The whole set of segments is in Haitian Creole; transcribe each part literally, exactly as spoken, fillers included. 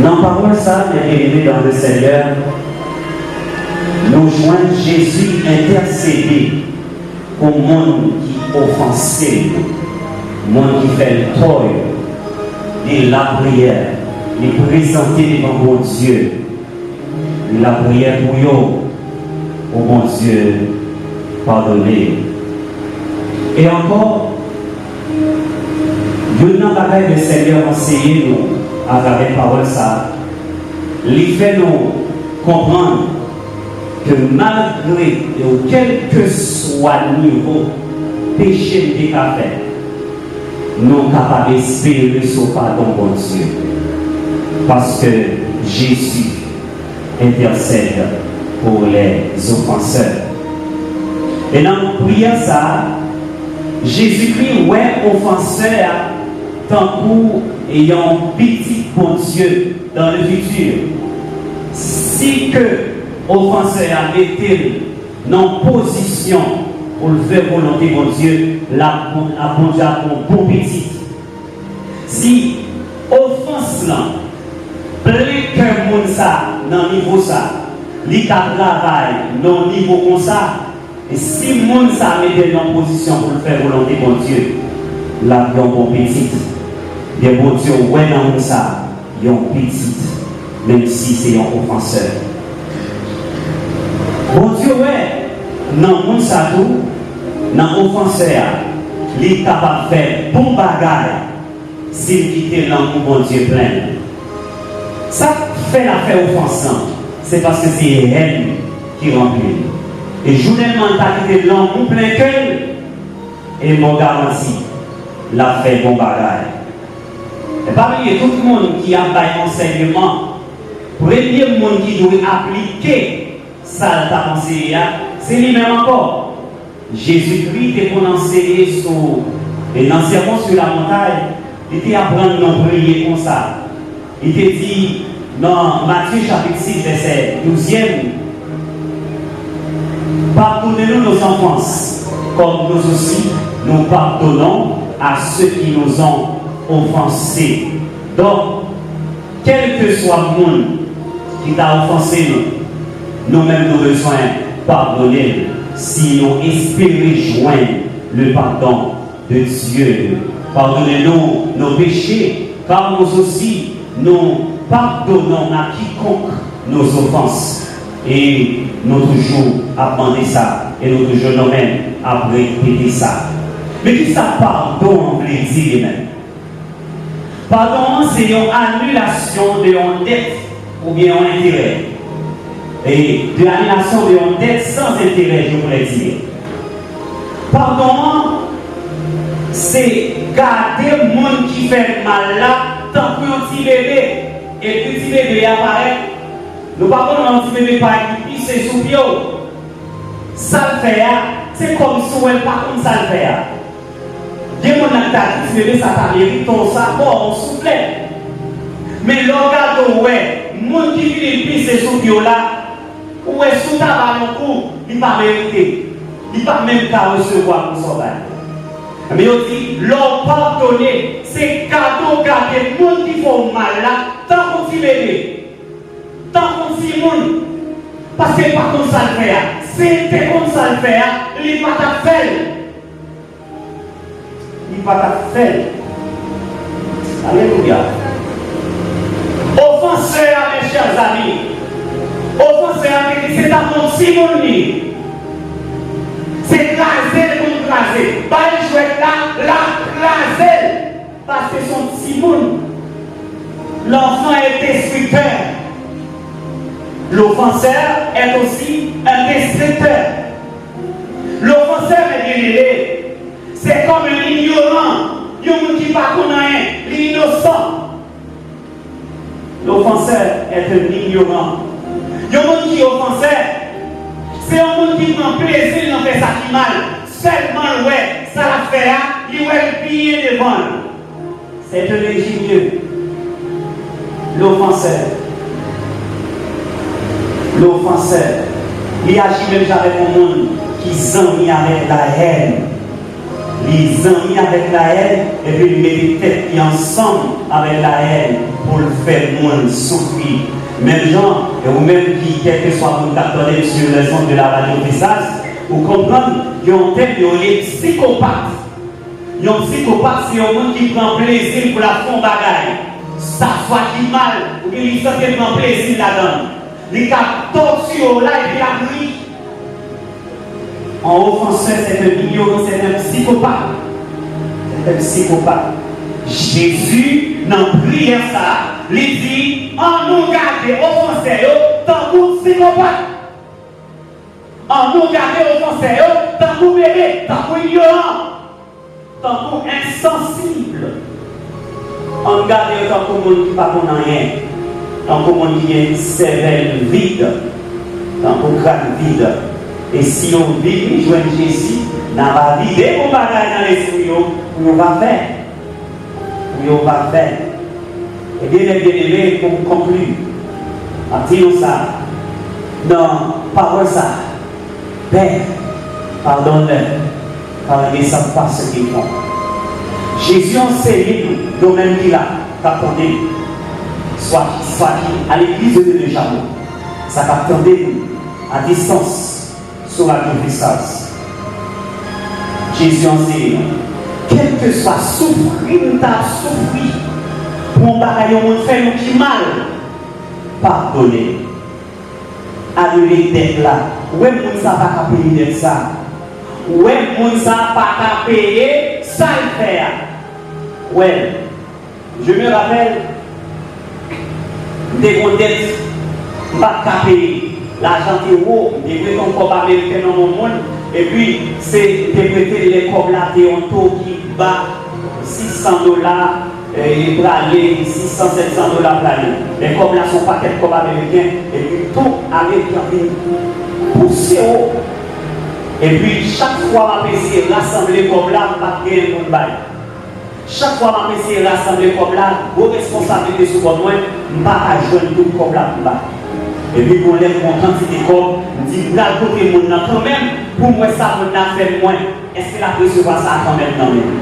Nan pawòl sa, byeneme dan le Senyè, nou jwenn Jezi entèsede pou moun ki ofanse l yo, moun ki fè l tò yo. Li lapriyè, li prezante devan Bondye. Li lapriyè pou yo, pou Bondye padone yo. E ankò, youn nan bagay le Senyè anseye nou atravè pawòl sa, li fè nou konprann ke malgre e kèlkeswa nivo peche n te ka fè, nou kapab espere sou padon Bondye, paske Jezi entèsèd pou les offenseurs. E nan priyè sa a, Jezikri wè ofansè a tankou yon pitit Bondye dans le futur. Si ke ofansè a mete l nan pozisyon pou l fè volonte Bondye, l ap, l ap, Bondye ap yon bon pitit. Si ofans lan plen kè moun sa nan nivo sa, li ka travay nan nivo konsa, e si moun sa mete l nan pozisyon pou l fè volonte Bondye, l ap yon bon pitit. Byen, Bondye wè nan moun sa yon pitit, menm si se yon ofansè. Bondye wè nan moun sa tou, nan ofansè a, li kapab fè bon bagay si l kite lanmou Bondye plen l. Sa k fè l ap fè ofans lan, se paske se hèn ki ranpli l. E jounèlman l ta kite lanmou plen kè l, e m ba w garanti, l ap fè bon bagay. E pa bliye, tout moun ki ap bay ansèyman, premye moun ki dwe aplike sa l t ap anseye a, se li menm ankò. Jezikri te konn anseye sou e nan Sermon sur la Montagne, li te aprann nou priye konsa. Li te di nan Matye chapit sis, vèsè douz, Pardonnez-nous nos offenses, comme nous aussi nous pardonnons à ceux qui nous ont offensés. Donk, kèlkeswa moun ki ta ofanse nou, nou menm nou bezwen padone l si nou espere jwenn le pardon de Dieu. Pardonnez-nous nos péchés, car nous aussi nous pardonnons à quiconque nos offense. E nou toujou ap mande sa, e nou toujou nou menm ap repete sa. Men kisa padon an vle di li menm? Padon an se yon anilasyon de yon dèt oubyen yon enterè. E de anilasyon de yon dèt sans intérêt, je voulais dire. Padon an se gade moun ki fè mal la tankou yon ti bebe, epi ti bebe a parèt. Nou pa konn lè yon ti bebe parèt li pise sou pye w. Sa l fè a, se kòmsi w wè l pa konn sa l fè a. Gen moun nan ki ta di ti bebe sa ta merite yon sako, yon souflèt. Men lè w gade w wè moun ki vini pise sou pye w la, ou wè si w ta ba l yon kou, li pa merite. Li pa menm ka resevwa kou sa w ba l. Men yo di, lè w padone, se gade w gade moun ki fè w mal la, tankou ti bebe. Tankou timoun, paske li pa konn sa l fè a. Si l te konn sa l fè a, li pa t ap fè l. Li pa t ap fè l. Alelouya. Ofansè a, mes chers amis, ofansè a te di se t ap yon timoun li. Se kraze l konn kraze. Bay jwèt la, l ap kraze l. Paske se yon timoun. L'enfant est destructeur. L'offenseur est aussi un destructeur. L'offenseur, mes bien-aimés, c'est comme un ignorant, yon moun ki pa konn anyen, li inosan. L'offenseur est un ignorant. Yon moun ki ofansè, se yon moun ki pran plezi nan fè sa ki mal. Sèlman l wè sa l ap fè a, li wè l byen devan l. C'est un ingénieux. L'offenseur. L'offenseur. Li aji menm jan avèk yon moun ki zanmi avèk la haine. Li zanmi avèk lahèn, epi li mete tèt li ansanm avèk lahèn pou l fè moun soufri. Menm jan, e ou menm ki, kèlkeswa moun k ap tande m sou les ondes de la radio Vésas, ou konprann gen yon tèm yo rele psikopat. Yon psikopat se yon moun ki pran plezi l pou l ap fè yon bagay. Sa swa ki mal, oubyen li santi l pran plezi l ladan l. Li ka tòtiye w la epi l ap ri. Un offenseur, c'est un ignorant, c'est un psychopathe. C'est un psychopathe. Jezi, nan priyè sa, li di, annou gade ofansè yo tankou psikopat. Annou gade ofansè yo tankou bebe, tankou ignoran, tankou ensansib. Ann gade yo tankou moun ki pa konn anyen, tankou moun ki gen sèvèl vid, tankou krak vid. E si yo vini jwenn Jezi, n a va vide bon bagay nan lespri yo pou yo va fè. Pou yo va fè. Ebyen, mè byeneme, pou m konkli, m ap di nou sa, nan pawòl sa, Père, pardonne-leur, car ils ne savent pas ce qu'ils font. Jezi anseye nou, nou menm ki la, k ap tande m, swa, swa ki a legliz de Dejamo, sa k ap tande nou a distans, sou radyo Vésas. Jezi anseye nou, kèlkeswa soufri nou ta ap soufri pou yon bagay yon moun fè nou ki mal, padone. Anile dèt la. Ou wè moun sa pa ka peye dèt sa. Ou wè moun sa pa ka peye sa l fè a. Ou wè l. Je me rappelle, m te gon dèt, m pa t ka peye. Lajan te wo, m te prete yon kòb ameriken nan men yon moun, epi se, m te prete l lè kòb la te yon to ki ba, sis san dola, e, li prale, sis san, sèt san dola prale. Men kòb la se yon pakèt kòb ameriken, epi to ameriken vin pouse wo. Epi chak fwa m ap eseye rasanble kòb la, m pa t genyen pou m bay. Chak fwa m ap eseye rasanble kòb la, gwo responsablite sou kont mwen, m pa ka jwenn tout kòb la pou m bay. Epi gon lè m gen yon kantite kòb, m di m pral kote moun nan kanmenm pou m wè sa moun nan fè m mwen. Èske l ap resevwa sa kanmenm nan men m?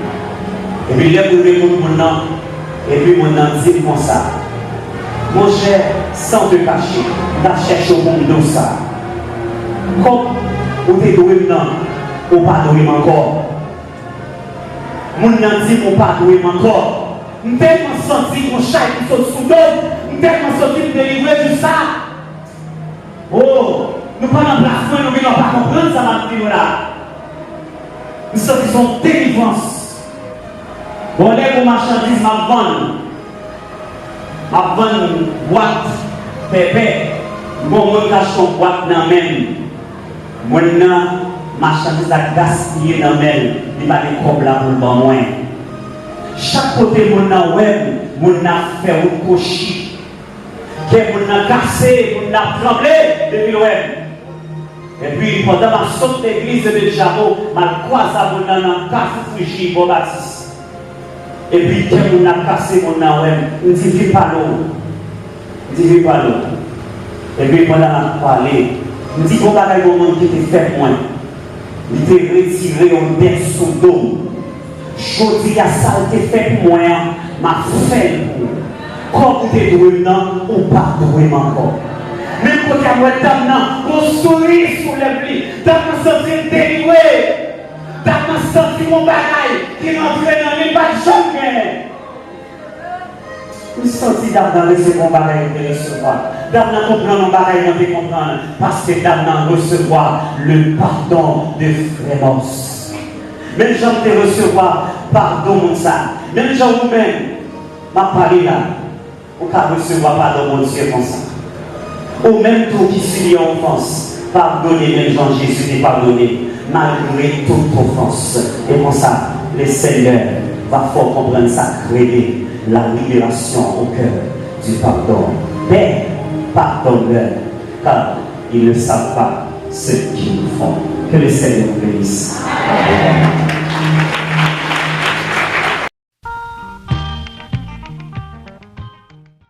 Epi lè m rive kot moun nan, epi moun nan di m konsa, monchè, sans te cacher, m t ap chèche w pou m di w sa. Kòb ou te dwe m nan, ou pa dwe m ankò. Moun nan di m ou pa dwe m ankò. M tèlman santi yon chay ki sot sou do m, m tèlman santi m delivre di sa. O, nou pa nan plas mwen, nou genlè pa konprann sa m ap di nou la. M santi se yon delivrans. Bon, lè gon machandiz m ap vann, m ap vann bwat pèpè. Gon moun k achte yon bwat nan men m. Moun nan, machandiz la gaspiye nan men l, li pa gen kòb la pou l ban mwen. Chak kote moun nan wè m, moun nan ap fè wout kwochi. Kè moun nan kase, moun nan ap tranble depi l wè m. Epi, pandan m ap sot legliz de Dejamo, m al kwaze a moun nan nan Kafou Fouji, bò Batis. Epi kè moun nan ap kase, moun nan wè m. M di, vin pale w. M di, vin pale w. Epi pandan n ap pale, m di, gon bagay yon moun ki te fè pou mwen. Li te retire yon dèt sou do m. Jodi a, sa l te fè pou mwen an, m ap fè l pou ou. Kòb ou te dwe m nan, ou pa dwe m ankò. Menm kote a, m wè dam nan, gon souri sou lèv li. Dam nan santi l delivre. Dam nan santi yon bagay ki rantre nan li, li pa t janm genyen. M santi dam nan resevwa yon bagay li te resevwa. Dam nan konprann yon bagay mwen te konprann. Paske dam nan resevwa le pardon de frè Mòs. Menm jan m te resevwa padon moun sa. Menm jan ou menm, m ap pale la. Ou ka resevwa padon Bondye konsa. Ou menm tou ki sibi yon ofans, padone menm jan Jezi te padone, malgre tout ofans. E konsa, le Seigneur va fè w konprann sa k rele la libération au cœur du pardon. Père, pardonne-leur, car ils ne savent pas ce qu'ils font. Que le Seigneur vous bénisse.